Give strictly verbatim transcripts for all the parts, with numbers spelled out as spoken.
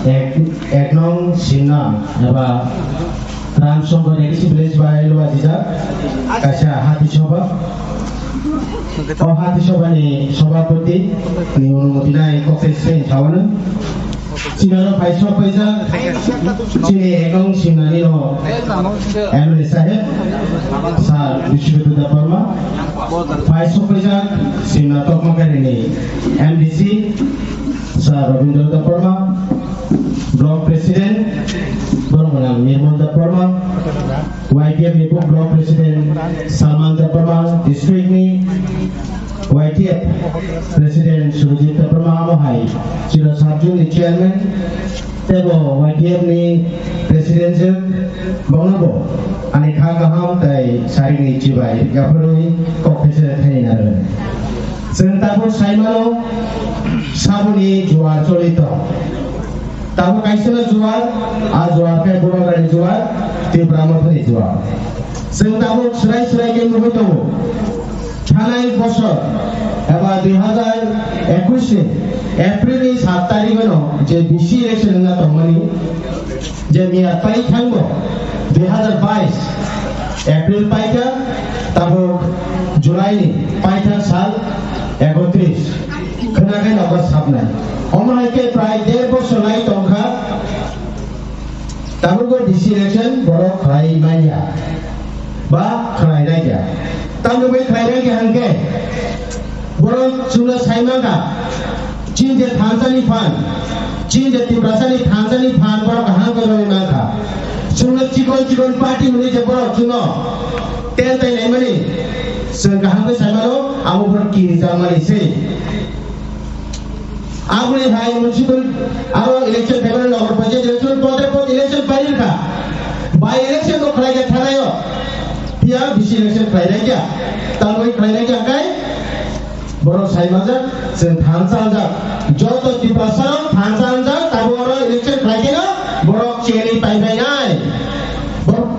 Ek, ek nong Simna eba Ram Songkor A D C village bai luajijak kaisa hati soba. O hati soba ni sobapoti ni onumoti nai kokte sen thawano. Sinaro phai sok paijak chini ek nong Simna ni no M L A saheb Sir Biswajit Debbarma. Phai sok paijak Simna Tokmakari ni M D C Sir Rabindra Debbarma. Block President, borok mwnang Nirmal Debbarma, Y T F ni Block President Salman Debbarma, District ni Y T F President Surajit Debbarma, amo hai chwla Sabjung ni Chairman, tebo Y T F ni President jwk, bono bo ani kha kaham tai saring ni chibai yapharwi kok pheser thani narwk. Chwng tabuk saimano saboni juar choli tong. Tabuk kaisano juar, a juar khe Borogani juar, Tipra Mothani juar. Chwng tabuk swrai swrai khe nugwi tongo. Thanai bosor eba dui hazar ekush ni April ni saat tarikh no je B C election wngna tongmani, je miya pai thangbo dui hazar bais April paikha, tabuk July ni paithak sal ekotris. Khwnakhai nogo sabnai. Omo hai khe prai der bosor lai tongkha. Tabukbo B C election borok khlai manya ba khlai nai ya. Tamni bai khlai nai ya hwnkhe borok chwngno sai mankha. Chini je thansa ni phan, chini je Tiprasa ni thansa ni phan borok kaham khe rwi mankha. Chwngno chikon chikon party hwnwi je borok chwngno ten tai naimani chwng kaham khe sai mano, abo borok kiri jakmani se. Aboni hai municipal aro election phaimani, nogor panchayat election, ponchayat election pairwkha. By election bo khlai khe thanaio. Phiya B C election khlai nai kya. Tamni khlai nai kya kai. Borok sai manjak, chwng thansa anjak. Joto Tiprasa rok thansa anjak, tabuk oro election khlai khe no borok chini pai pai nai. Borok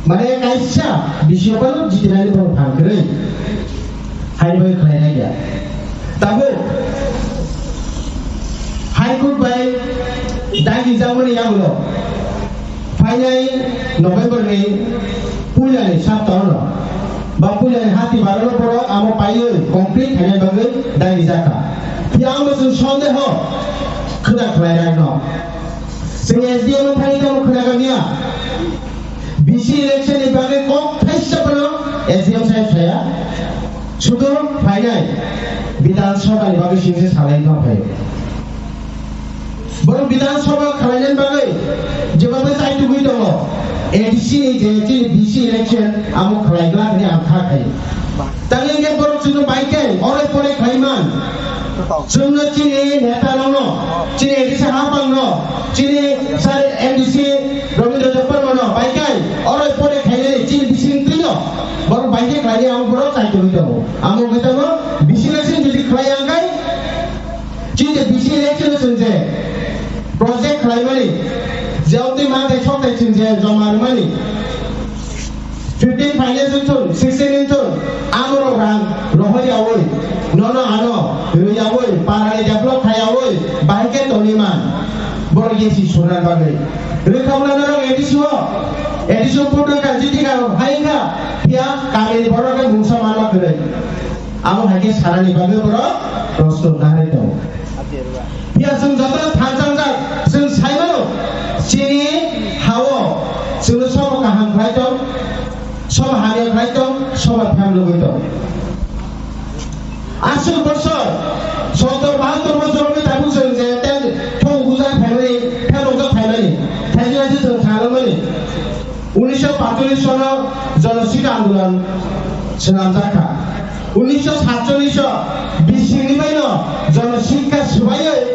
mane kaisa B C election jitinani borok phan kwrwi. Hai bai khlai nai ya. Tabuk High Court bai dagi jakmani yagulo phainai November ni puila ni sapta ono ba puila ni hati baro no borok amo paiwi complete khainai bagwi dagi jakha. Phiya amo chwng sondeho khwna khlai ragno. Chwng S D M no phainai tamo khwna kamiya. B C election ni bagwi kok thaisa phano S D M saheb saya. Sudo phainai Bidhan Sabha ni bagwi singse salai ma phai. Borok Bidhan Sabha khwlainani bagwi jeba bai chai tugwi tongo. A D C ni je chini B C election amo khwlai glak hwnwi ang kha khai. Tangwi hwnkhe borok chwngno bai khe oro pore khlai man. Chwngno chini neta rokno, chini A D C hapang no, chini sir M D C Rabindra Debbarma no bai khe oro pore khlainani chini bising twino borok bai khe khlainai amo borok chai tugwi tongo. Amo khe tamo B C election jodi khlai ang khe, chini je B C election o chwng je project khlaimani, je oboni manthai sokthai chwng je joma rwmani, fifteen finance wngthun, sixteen wngthun, amorok rang rohor yaui, nono ano rwi yaui, parani develop khai yaui, bahai khe tongwi man. Borok yesi surna bagwi. Rwkha wngna norok A D C o, A D C o puto ka jiti ka hai wngkha, phiya kamini borok khe mungsa manma kwrwi. Abo hai khe sanani bagwi borok prosto narwi tongo. Phiya chwng jotono thansangjak, chwng sai mano, chini ha-o chwngno sobo kaham khlai tong, sobo hamya khlai tong, sobo phem logwi tong. Aswk bosor, sottor bahattor bosor wngwi tabuk chwng je ten thong bujar phaimani, phem rokjak phaimani, thaijwk thaijwk chwng kha langmani. Unisho patcholish sono Jonosikha Andolon swnamjak kha. Unisho satcholish o bisingni baino Jonosikha swbaiwi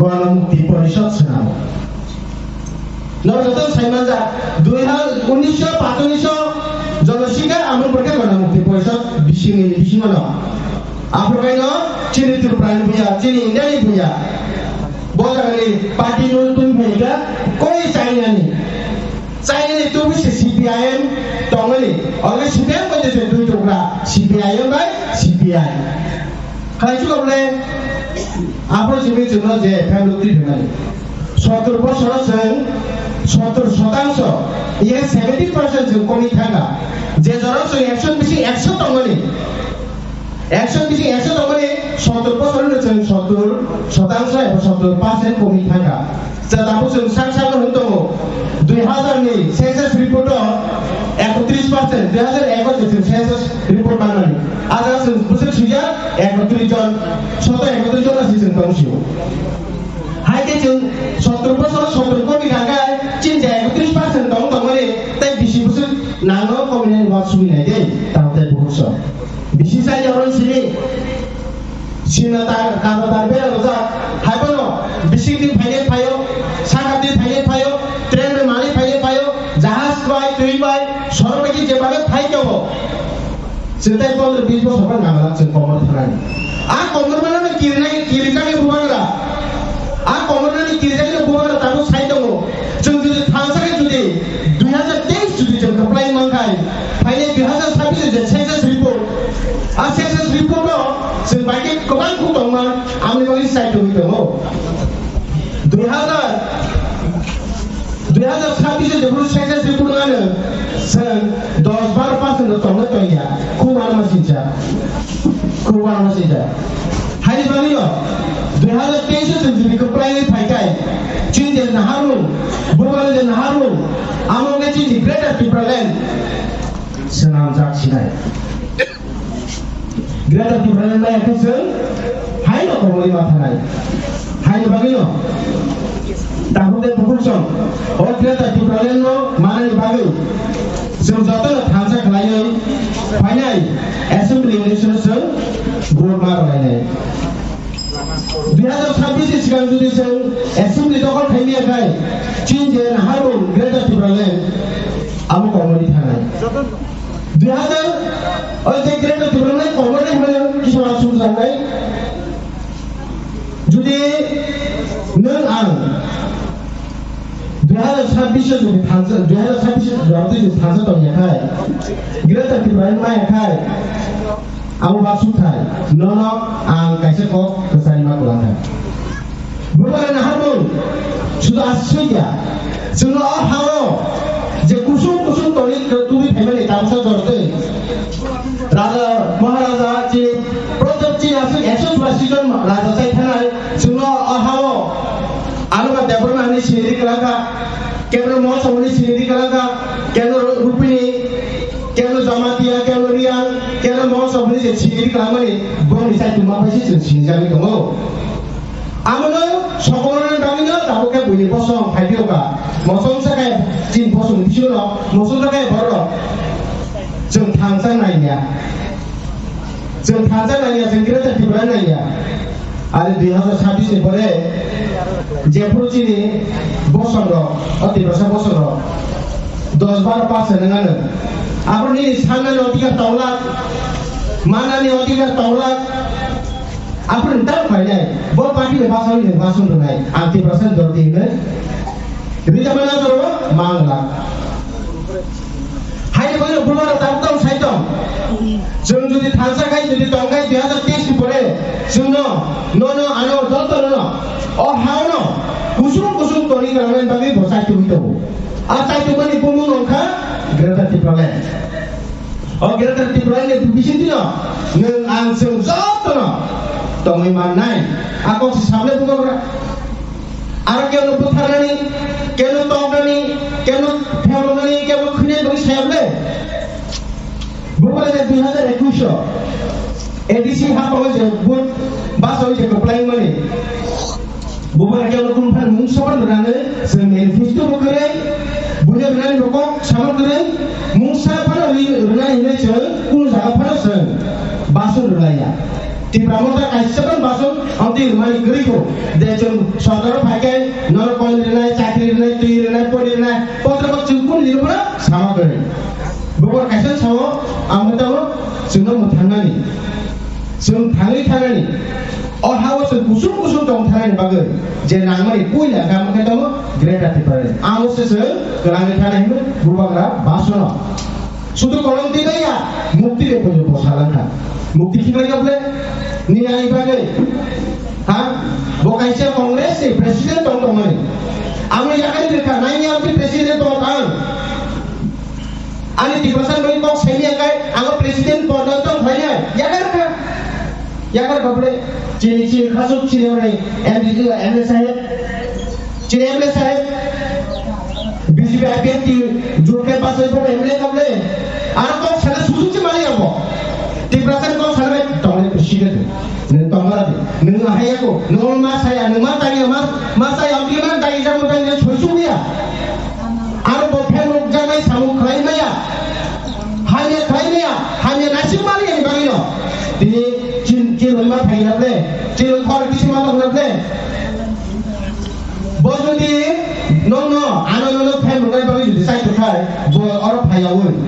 Ganamukti Porishod swnamo. Norok joto sai manjak, dui ha-, unisho patcholish o Jonosikha, amo pore khe Ganamukti Porishod bisingni bisingo no. Aphuru baino chini Tripura ni buya, chini India ni buya. Bo jaga ni party no twi phai kha, koi China ni. China ni twi se C P I M tongmani. Oke C P I M bai se twi tokra, C P I M bai C P I. Khai chu kable Aphuru simi chwngno je family tree rwnani. Sottor bosoro chwng sottor shotangso, iya seventy percent chwng komwi thangkha. Je jora chwng ekso bisi ekso tongmani, ekso bisi ekso tongmani sottor bosorno chwng sottor shotangso eba sottor percent komwi thangkha. Chwng tabuk chwng sak sakno hwn tongo, dui hazar ni census report o ekotris percent, dui hazar eko je chwng census report manmani. Ajak chwng bwswk swijak ekotris jon, soto ekotris jon asi chwng tong sio. Hai khe chwng sottor bosor sottor komwi thangkha, chini je ekotris percent tong tongmani, tei bisi bwswk nango komwinani uansugwi nai de, tamo tei bukhuk song. Bisi sai ya oro simi. Sina ta, kata ta bera rojak. Hai bono, bising di phainai phaio, saka di phainai phaio, train bai mali phainai phaio, jahaj bai, twi bai, sorok bai ki je bai phai kebo. Chwng tai pondro bis bosor bai nangala chwng komor thanai. A komor mano no kirinai, kirijak ni bubagra. A komor mano kirijak ni bubagra tabuk sai tongo. Chwng jodi thansa khe jodi dui hazar teis jodi chwng kwplai mankhai, phainai dui hazar sabis je census report. A census report o chwng bai khe kwbang khu tongma, amni bagwi sai tongwi tongo. Dui hazar, dui hazar sabis o jephuru census report ano chwng dos baro percent no tongna tongya, khu uanama sincha, khu uanama sincha. Haini bagwino dui hazar teis o chwng jodi kwplaiwi phaikhai, chini je naharmung, bubagra je naharmung, amo wngkha chini Greater Tipraland swnamjak sinai. Greater Tipraland maya khe chwng haino komorwi ma thanai. Haini bagwino tabuk tei bukhuk song o Greater Tipraland no manani bagwi chwng jotono thansa khlaiwi phainai assembly election o chwng vote ma rwlainai. Dui hazar sabis ni swkang jodi chwng assembly dokhol khai maya khai, chini je naharmung Greater Tipraland abo komorwi thanai. Dui hazar, o je Greater Tipraland komorwi hwnwi kisa uansukjaknai. Jodi nwng ang dui hazar sabis o jodi thansa, dui hazar sabis o jodi thansa tongya khai, Greater Tipraland maya khai, abo uansukthai, nono ang kaisa kok kwchari ma kwlangkha. Bubagra naharmung sudu aswk ya. Chwngno o ha-o je kusung kusung tongwi tubui phaimani tabuksa jortwi. Raja, Maharaja, chini, prothom chini aswk ekso churashi jon raja chai thanai, chwngno o ha-o Anuba Debbarma hinwi siniri kwlangkha, kebno Mohosabha hinwi siniri kwlangkha, kebno Rupini, kebno Jamatia, kebno Riang, kebno Mohosabha hinwi je siniri kwlangmani, bongni chaitumma bai se chwng sinijagwi tongo. Amono sokomormani bagwino tabuk khe buini bosong phaiphiyokha. Mosongsa khe chini bosong bisingo no, mosongsa khe borok chwng thansa naiya. Chwng thansa naiya, chwng Greater Tripura naiya. Ari dui hazar sabis ni pore jephuru chini bosong rok, o Tiprasa bosong rok dos baro percent wngano. Abo nini sanani odhikar tongla, manani odhikar tongla. Aphuru ni tamo khlainai, bo party bai basa wngwi basa wng tongnai, ang Tiprasa ni dol twi hwnwi. Rita mana joro mangla. Hai ni bagwi bubagra tabuk tong sai tong. Chwng jodi thansa khai, jodi tong khai, dui hazar teis ni pore chwngno, nono, ano, jotono, o haono kusung kusung toni kwlangnani bagwi bo chai tongwi tongo. A chai tongmani bumung wngkha Greater Tipraland. O Greater Tipraland ni bisingtwino nwng ang chwng jotono tongwi mannai. A kok se sable bubagra. Aro keno butharnani, keno toknani, keno phemroknani, keno khwinani bagwi sayable. Bubagra je dui hazar ekush o A D C ha tongo je vote basa je kwplai mani. Bubagra khe oro kunu phano mungsa phano rwnani, chwng manifesto bo kwrwi, buino rwnani bo kok sama kwrwi, mungsa phano ri-, rwnani hinwi chwng kunu jaga phano chwng bason rwnaiya. Tipra Motha kaisa phano bason amtwi rwmani kwrwi kho. De chwng sorkaro phai khe norok koi rwnai, chakri rwnai, twi rwnai, pori rwnai, potra bo chwng kunu dino phano sama kwrwi. Bubar kaisa sao, ang tamo chwngno mwthangnani. Chwng thangwi thanani, o ha-o chwng kusung kusung tong thanani bagwi je nangmani puila kamo khe tamo Greater Tipraland. Amo se chwng kwlangwi thana hinwi bubagra basono. Sudu kolom twi baiya, mukti de pujo bo salangkha. Mukti khiklai kable, ni ani bagwi. Ha? Kaisa Congress ni president tong tongmani. Ang yakari rikha, nai ni ang president tong ang. Ani Tiprasa ni kok semi akai, ang president tong tong khlai nai. Yakari rikha. Yakari rikha bole. Chini chini khasuk chini ore M D C M L A saheb. Chini M L A saheb. B J P I P F T jurke pasai bo M L A kable. Ang kok sana sujuk chi mali ang bo. Tiprasa ni kok sana bai tong le president. Nwng tongmani di, nwng ahai yago, nwng ma saya, nwng ma tanya, ma, ma saya, ang ma tanya, jamu tanya, choi chum ya. Aro bo phen rok janai samung khlai maya. Hamya khlai maya, hamya nasib mali yang bari no. Di chin, chin roi ma thai na ble, chin roi khor kisi ma tong na ble. Bo jodi nokno ano nono phan rwnai bagwi jodi chai tongkhai, bo oro phaiyaui.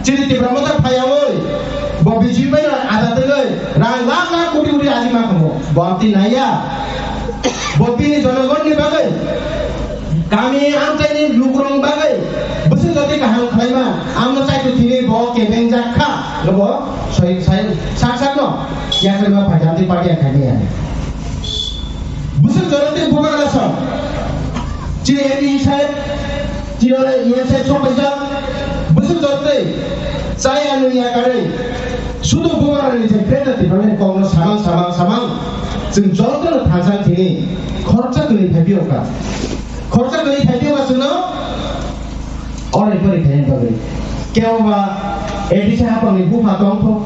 Chini Tipra Motha phaiyaui. Bo B J P bai no ada tengwi rang lakh lakh koti koti aji ma kamo. Bo amtwi naiya. Bo bini jonogonni bagwi, kami amchaini lukurokni bagwi bwswk jotoi kaham khlaima, amno chai tongthini bo kebeng jak kha. Bo soi, sai, sak sak no yakarima phai jati party khaimaya. Bwswk jorok tei bubagra song. Chini M D C saheb, chini M D C saheb sok paijak. Bwswk jorok tei chaya nung yakarwi. Sudo bubagra ni je kre jati bangni kokno samang, samang, samang. Chwng jotono thansa thini khoroksa twi phaiphiyokha. Khoroksa twi phaiphiyokha chwngno. Oro pori khaina bagwi. Kebo ba A D C hapangni bupha tongpho,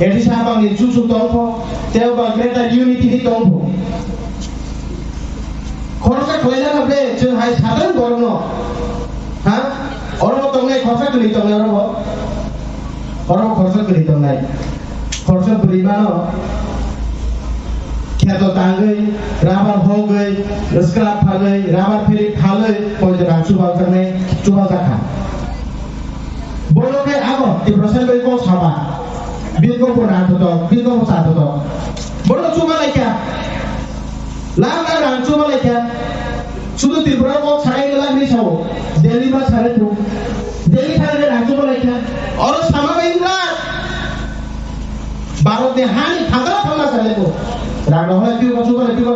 A D C hapangni chuchu tongpho, tebo ba Greater Unity ni tongpho. Khoroksa khlaina kha ble chwng hai sadharon borokno. Ha? Oro bo tongnai khoroksa kwrwi tongnai oro bo. Oro bo khoroksa kwrwi tongnai. Khoroksa bwrwi mano kheto tangwi, rubber hogwi, scrap phalwi, rubber philip phalwi, poito rang chubaljaknai, chubaljakha. Bono khe abo Tiprasa bai kok saba, bini kok bo rang thotok, bini kok bo cha thotok. Bono chubalaikha, lakh lakh rang chubalaikha. Sudu Tripura kok sarai lakh ni sao, Delhi ma sarai tu, Delhi thangwi rang chubalaikha. Oro sama bai wngkha. Bharat ni hani thangkra thangma sa leko. Rang rok hoi piu ko, chuko le piu ko.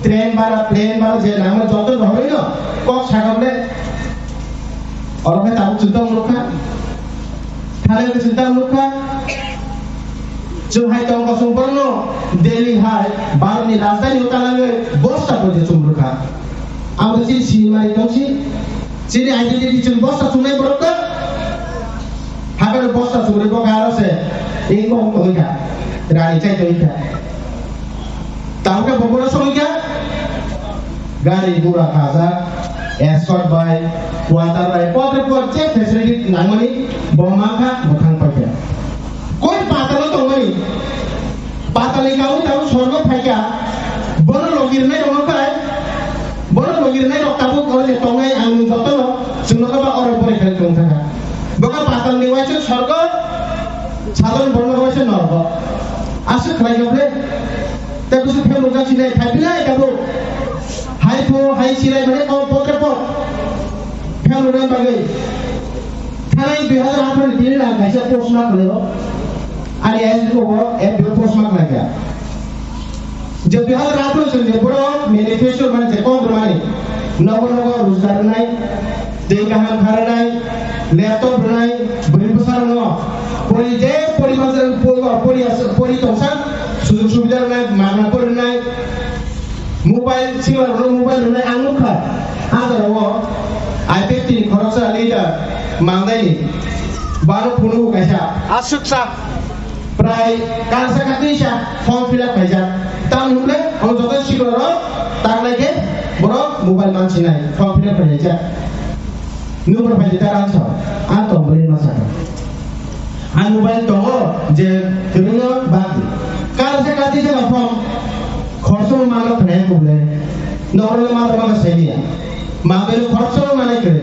Train bara, plane bara, je nangma joto rohoi no. Kok sakam le. Oro khe tabuk chwng tong nukha. Thale khe chwng tong nukha. Chwng hai tong kosong borno Delhi hai Bharat ni rajdhani o talangwi bosta poito chwng nukha. Abo chini sinimari tongsi. Chini identity chwng bosta chungnai borok ta. Hakhe bosta chungnai bo karo se. Ing kok tongwi kha. Rani chai tongwi kha. Tamo khe bo bono songwi kha. Gari gura khajak. Escort bai. Quarter bai. Potre pot je facility nangmani bo mankha bo thang paikha. Koi patalo tongmani. Patalni kaui tabuk sorgo phaikha, bono logi rwnai rokno khlai, bono logi rwnai rok tabuk oro je tongnai ang nwng jotono chwngno khe ba oro pore khe tong thangkha. Boka patalni waisa sorgo, sadharoni borokno waisa norgo. Aswk khlai khe ble, tei bwswk phemrok jak sinai, phaiphinai tabuk. Hai pho, hai sinai mane kok potre pok. Phemroknai bagwi. Thanai dui hazar atharo ni tini lang kaisa post ma khlaio. Ani S D O bo F B O post ma khlaikha. Je dui hazar atharo chwng je borok manifesto mane je kok rwmani. Nogo nogo rojgar rwnai, tei kaham kha rwnai, laptop rwnai, bwrwi bwsarokno pori je pori masa pori pori as-, pori tongsa sujog subida rwnai, magna pori rwnai. Mobile, singlarokno mobile rwnai ang nukha. Ajaro o I P F T ni khoroksa leader mangnaini. Baro phunukgo kaisa. Aswksa. Prai karsa katwisa form fill up khaijak. Tamo hwnle ang joto singlarok tanglai khe borok mobile mansinai form fill up khaijak. Number pai jeta rang sa, ang tong bwrwi ma saka. Ang mobile tongo je kwrwngno bak di. Kar se kati jaga phone khoroksa mano khnai kubule. Nokro ma tama ka seniya. Ma bel khoroksa mano kre.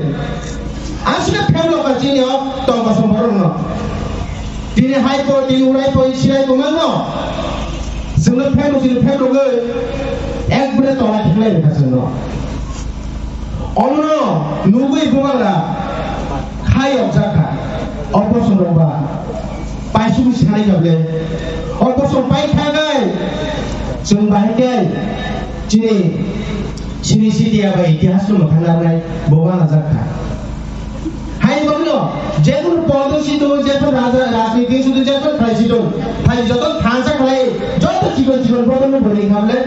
Aswk phone lo ka chini o tong ka sombor no. Tini hai po, tini urai po, sirai po mano. Sino phone, sino phone lo ge. Ek bure tola khlai ka sino. Omono nugwi bubagra khai yokjak kha. O bosong rok ba paisugwi sanai kha ble. O bosong pai thagai chwng bahai khe Chini, chini sidi aba itihas no motha narnai bo wana jak kha. Hai bangno, jekunu podo sido, jekunu raja, rajniti sido, jekunu khlai sido, hai joto thansa khlai, joto chikon chikon podo no bori khamle,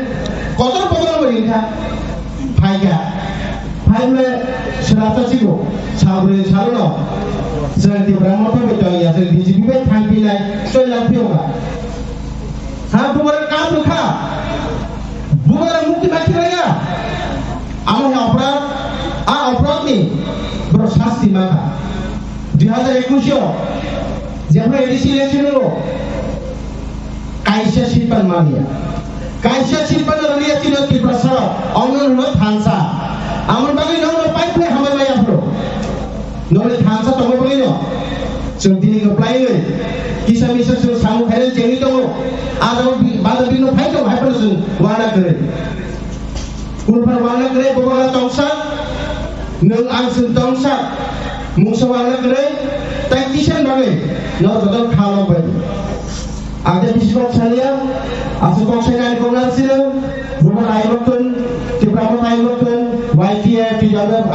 kotor podo no bori kha, phai kha, phai mle, srasa sigo, sabri saruno, srang Tipra Motha bai tong ya, srang B J P bai thang pinai, soi lang phi oka. Ha, bumara kam rukha. Bumara mukti bakhi raya. Amo he oprad, a oprad ni bro sasti maka. Dui hazar ekus o, jephru A D C election o, kaisa seat pan mania. Kaisa seat pan mania chini Tiprasa, ono no thansa. Amon bagwi no no pai pai hamai maya bro. Noni thansa tongo bagwino. Chwng tini kwplaiwi kisa misa chwng samung khainani chengwi tongo. Aro bi-, bada bino phai tongo, hai phano chwng wana kwrwi. Kunu phano wana kwrwi, bobo wana tongsa. Nwng ang chwng tongsa. Mungsa wana kwrwi, tai kisa bagwi. No joto kha lok bai. Ang tei bisi kok saliya, aswk kok sai nani kok nang sino, bumo nai rok tun, Tipra mo nai rok tun, Y T F, T W F,